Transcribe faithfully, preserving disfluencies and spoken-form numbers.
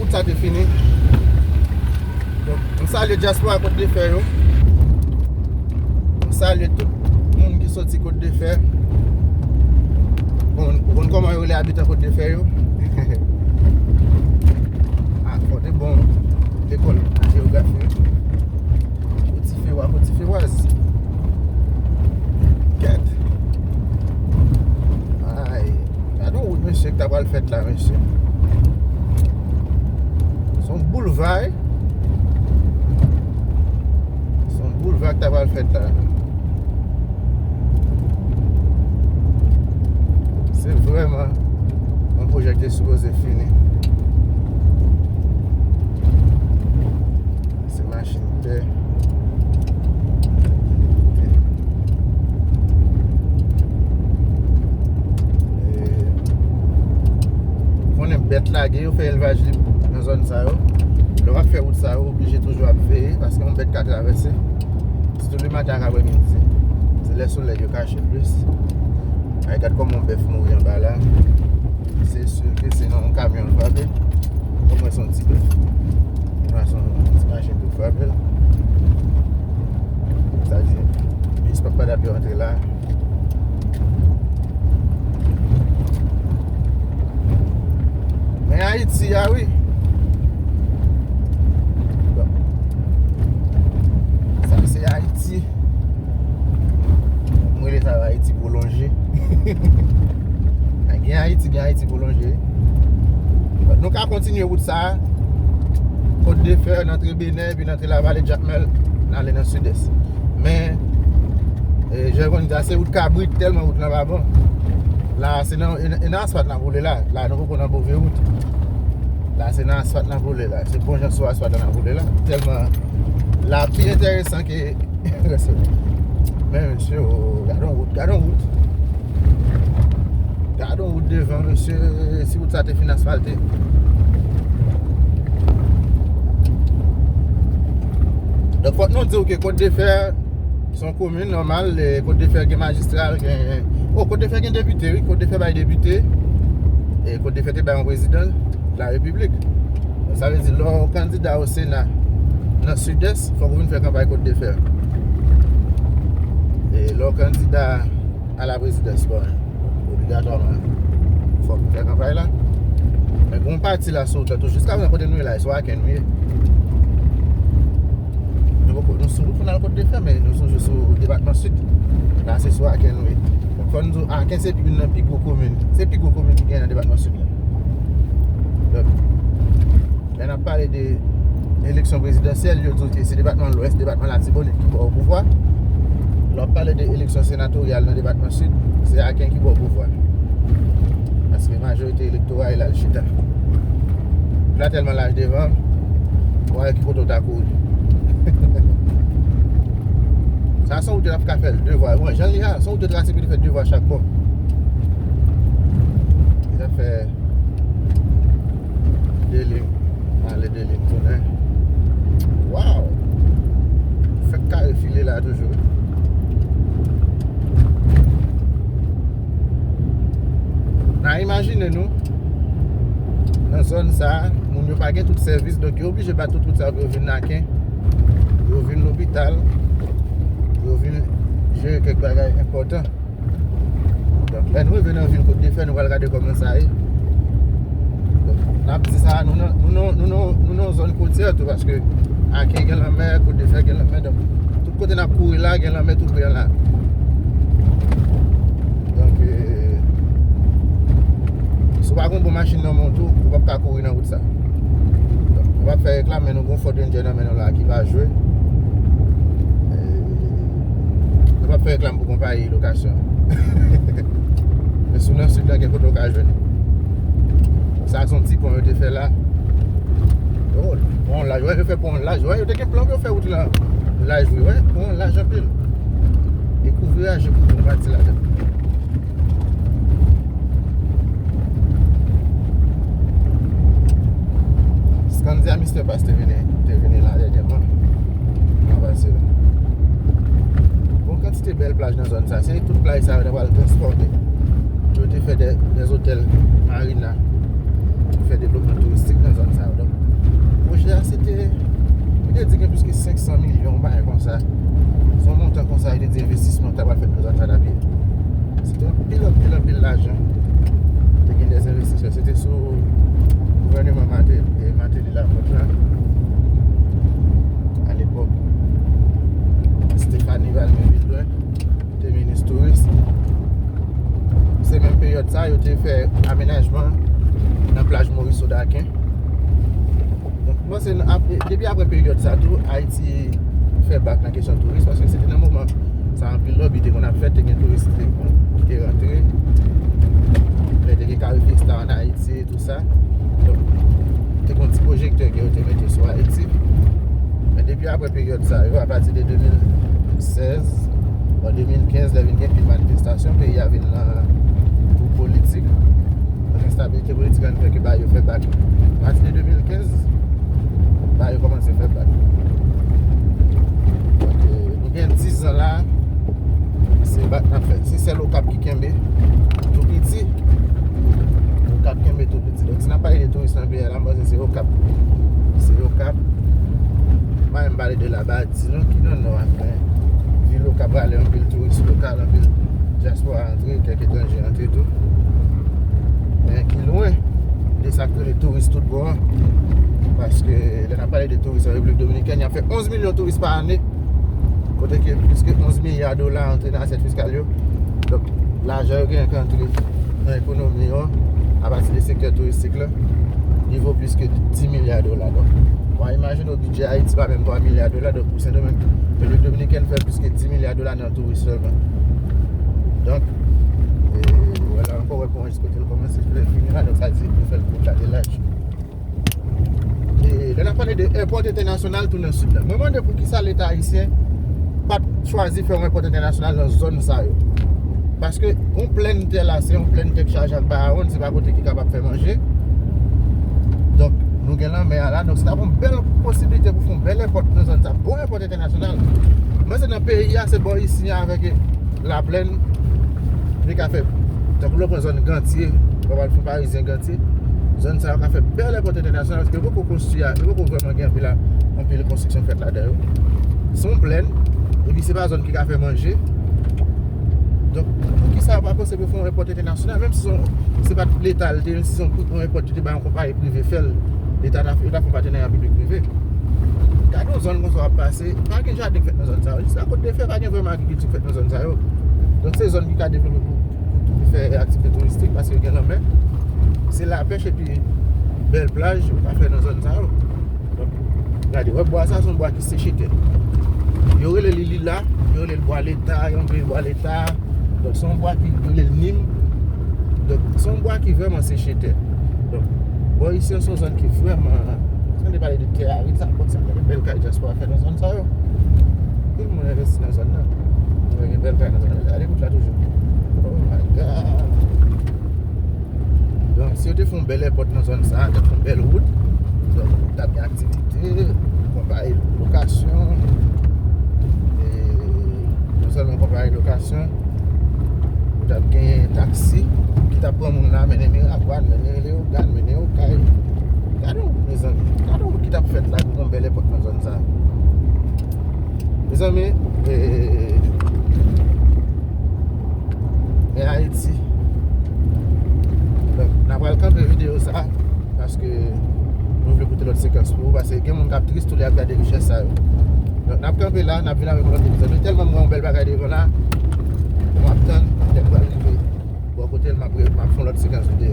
Sa te fini. Donk, m salye dyaspora Kòt de Fè yo. M salye tout moun ki soti Kòt de Fè. Bon, ou konn kòman yo rele abitan Kòt de Fè yo? Ah, fò te bon lekòl jewografi wi. Kòt Tifewa, Kòt Tifewaz. Kèt. Ay. Gade yon wout, mesye, ki ta pral fèt la, mesye. Se yon boulva, wi. Se yon boulva ki ta pral fèt la. Se vrèman yon pwojè ki te sipoze fini. Se machin tè. E, ou konnen bèt lage yo fè elvaj lib nan zòn sa yo. Lè w ap fè wout sa yo, ou oblije toujou ap veye, paske yon bèt ka travèse. Sitou lematè ak aprèmidi. Se lè solèy yo kache plis. Ay, gad kòman yon bèf mouri anba la. Se si ke se nan yon kamyon l frape. Omwen se yon ti bèf. Omwen se yon ti machin tou frape l. Sa di, bis p ap padap yo antre la. Men Ayiti a wi. Bon. Sa se Ayiti. M rele sa Ayiti pwolonje. Gen Ayiti, gen Ayiti pwolonje. Nou ka kontinye wout sa a. Kòt de Fè, n antre Benè, epi n antre Lavale Jakmèl, n ale nan Sidès. Men, e, jan w konn di a, se wout kabrit, tèlman wout lan pa bon. La, se nan, e, e nan asfalt n ap woule la. La, nou poko nan pove wout. La, se nan asfalt n ap woule la. Se bon jan sou asfalt la n ap woule la. Tèlman la pi enteresan ke Men mesye, o, gade yon wout, gade yon wout. Gade yon wout devan, mesye, si wout sa te fin asfalte. Donk, fòk nou di w ke Kòt de Fè se yon komin nòmal, e, Kòt de Fè gen majistra, gen, o, Kòt de Fè gen depite, wi, Kòt de Fè bay depite, e, Kòt de Fè te bay yon prezidan. Larepiblik. Sa vle di, lè w kandida o Sena nan Sidès, fòk ou vin fè kanpay Kòt de Fè. E lè w kandida a la prezidans, bon, obligatwaman, fòk ou fè kanpay la. Men gen yon pati la sou wout la tou. Jiska prezan, kote nou ye la, e sou Aken nou ye. Nou poko, nou sou wout pou n al Kòt de Fè, men nou sou, sou depatman Sid. La, se sou Aken nou ye. Donk, fò n di w, Aken se youn nan pi gwo komin. Se pi gwo komin ki gen nan depatman Sid la. Donk, lè n ap pale de eleksyon prezidansyèl, yo di w ke se depatman Lwès, depatman Latibonit ki ba w pouvwa. Lè w ap pale de eleksyon senatoryal nan depatman Sid, se Aken ki ba w pouvwa. Paske majorite elektora e la l chita. Ou la tèlman laj devan, ou wè ki kote w ta kouri. Sa se yon wout yo t ap ka fè l de vwa. Bon, jan li a, se yon wout yo trase pou li fè de vwa chak bò. Li t ap fè de liy ale, de liy tounen. Waw! Fèk kare file la toujou. N a imajine nou, nan zòn sa a, moun yo pa gen tout sèvis, donk yo oblije bat tout wout sa yo pou yo vin Aken, pou yo vin lopital, pou yo vin jere kèk bagay enpòtan. Donk, lè nou rive nan vil Kòt de Fè, nou pral gade kòman sa ye. Donk, n ap di sa, nou nan, nou nan, nou nan, nou nan yon zòn kotyè tou, paske Aken gen lanmè, Kòt de Fè gen lanmè, donk, tout kote n ap kouri la, gen lanmè tou pre an la. Donk, e, si w pa gen yon bon machin nan men w tou, ou p ap ka kouri nan wout sa. Donk, nou p ap fè reklam, men nou gen yon Ford Ranger nan men nou la ki pa jwe. E, nou p ap fè reklam pou konpayi lokasyon. Men si w nan Sid la, gen kote w ka jwenn. Sa se yon ti pon yo te fè la. Oh, pon laj, wè, yo fè pon laj, wè, yo te gen plan pou yo fè wout lan laj, wi, wè, pon laj anpil. E kouvraj yo pou bon pati ladan. Skandia Mister Pass te vini, te vini la dènyèman. Mwen pase la. Bon kantite bèl plaj nan zòn sa. Se tout plaj sa yo ta pral transfòme. Yo te fè de, de otèl marina. Fè devlopman touristik nan zòn sa yo. Donk, Se yon montan konsa, yo te di envestisman ki ta pral fèt nan zòn sa a. Se te anpil, anpil, anpil lajan. Te gen de envestisman. Se te sou gouvèneman Martelly, Martelly Laporte la, alepòk. Stéphanie Valmé Vildouin te minis touris. Se menm peryòd sa, yo te fè amenajman nan plaj Moriso Daken. Donk, mwen panse, depi apre peryòd sa tou, Ayiti fè bak nan kesyon touris, paske se te nan moman sa anpil lòbi te konn ap fèt, te gen touris ki te, ki te rantre. Lè te gen Carifiesta ann Ayiti, tou sa. Donk, te gen yon ti pwojektè ke yo te mete sou Ayiti. Men depi apre peryòd sa yo, apati de de mil sèz, bon, de mil kenz, lè vin gen pil manifestasyon, peyi a vin nan twou politik. Donk, enstabilite politik la vin fè ke bagay yo fè bak. Apati de de mil kenz, bagay yo kòmanse fè bak. Donk, euh, nou gen diz an la, se bak n ap fè. Se sèl Okap ki kenbe tou piti. Okap kenbe tou piti. Donk, si n ap pale de touris nan peyi a la, m panse se Okap. Se Okap. M pa menm pale de Labadi, non, ki nan nò a. Men vil Okap rale anpil touris lokal, anpil dyaspora antre, kèk etranje antre tou. Men ki lwen de sa k rele touris tout bon an. Paske lè n ap pale de touris an Repiblik Dominikèn, y ap fè onz milyon touris pa ane. Kote ke plis ke onz milya dola antre nan asyèt fiskal yo. Donk, lajan yo genyen k antre nan ekonomi yo apati de sektè touristik la, li vo plis ke dis milya dola. Donk, w a imajine w, bidjè Ayiti pa menm twa milya dola, donk pou Sendomeng, Repiblik Dominikèn fè plis ke dis milya dola nan touris sèlman. Donk, e, wè la ankò, wè pon an jis kote l kòmanse, kote l fini la, donk sa di nou fè l pou gade laj. E lè n ap pale de èpòt entènasyonal tou nan sid la, mwen mande poukisa Leta ayisyen pa t chwazi fè yon èpòt entènasyonal nan zòn sa yo. Paske yon plèn tè la, se yon plèn tè k chaje ak bawon, se pa kote ki kapab fè manje. Donk, nou gen lanmè a la, donk se t ap yon bèl posiblite pou fè yon bèl èpòt nan zòn sa, bon èpòt entènasyonal. Mwen se nan peyi a, se bò isi a avèk Laplèn, li ka fè, tankou lè w pran zòn Gantye, w ap al Fon Parizyen, Gantye, zòn sa yo ka fè bèl èpòt entènasyonal, paske yo poko konstwi a, yo poko vrèman gen anpil, anpil konstriksyon fèt ladan yo. Se yon plèn, epi se pa zòn ki ka fè manje. Donk, poukisa yo pa panse pou fè yon èpòt entènasyonal, menm si se yon, se pa t Leta l te, menm si se yon, yon èpòt yo te bay yon konpayi prive fè l, Leta ta fè, yo ta fè yon patenarya piblik prive. Gade yon zòn konsa w ap pase, pa gen jaden k fèt nan zòn sa yo. Jis akote de fè, pa gen vrèman agrikilti k fèt nan zòn sa yo. Donk, se zòn ki ka devlope pou, pou tou fè aktivite touristik, paske yo gen lanmè. Se lapèch epi bèl plaj yo ka fè nan zòn sa yo. Donk, gade, wè bwa sa, se yon bwa ki seche tè. Yo rele li lila, yo rele l bwa Leta, yo rele l bwa Leta. Donk, se yon bwa ki rele l nim. Donk, se yon bwa ki vrèman seche tè. Donk, bò isi an se yon zòn ki vrèman, si nou te pale de tè arid, sa, kòk sa, gade bèl kay dyaspora fè nan zòn sa yo. Anpil moun envesti nan zòn nan. Nou wè gen bèl kay nan zòn nan. Gade wout la toujou. Oh my God. Donk, si yo te fè yon bèl èpòt nan zòn sa a, te fè yon bèl wout, donk, t ap gen aktivite, konpayi lokasyon, e non sèlman konpayi lokasyon, ou t ap gen taksi ki t ap pran moun la, mennen Miragwàn, mennen Leyogàn, mennen Okay. Gade yon wout, mezanmi. Gade yon wout ki t ap fèt la pou yon bèl èpòt nan zòn sa a. Mezanmi, e, men Ayiti. Donk, n a pral kanpe videyo sa a, paske nou vle pote lòt sekans pou ou, paske gen moun k ap tris tou lè y ap gade richès sa yo. Donk, n ap kanpe la, n ap vin avèk yon lòt epizòd. Men tèlman m wè yon bèl bagay devan la, m ap tann, lè m pral rive bò kote l, m ap re-, m ap fè yon lòt sekans videyo.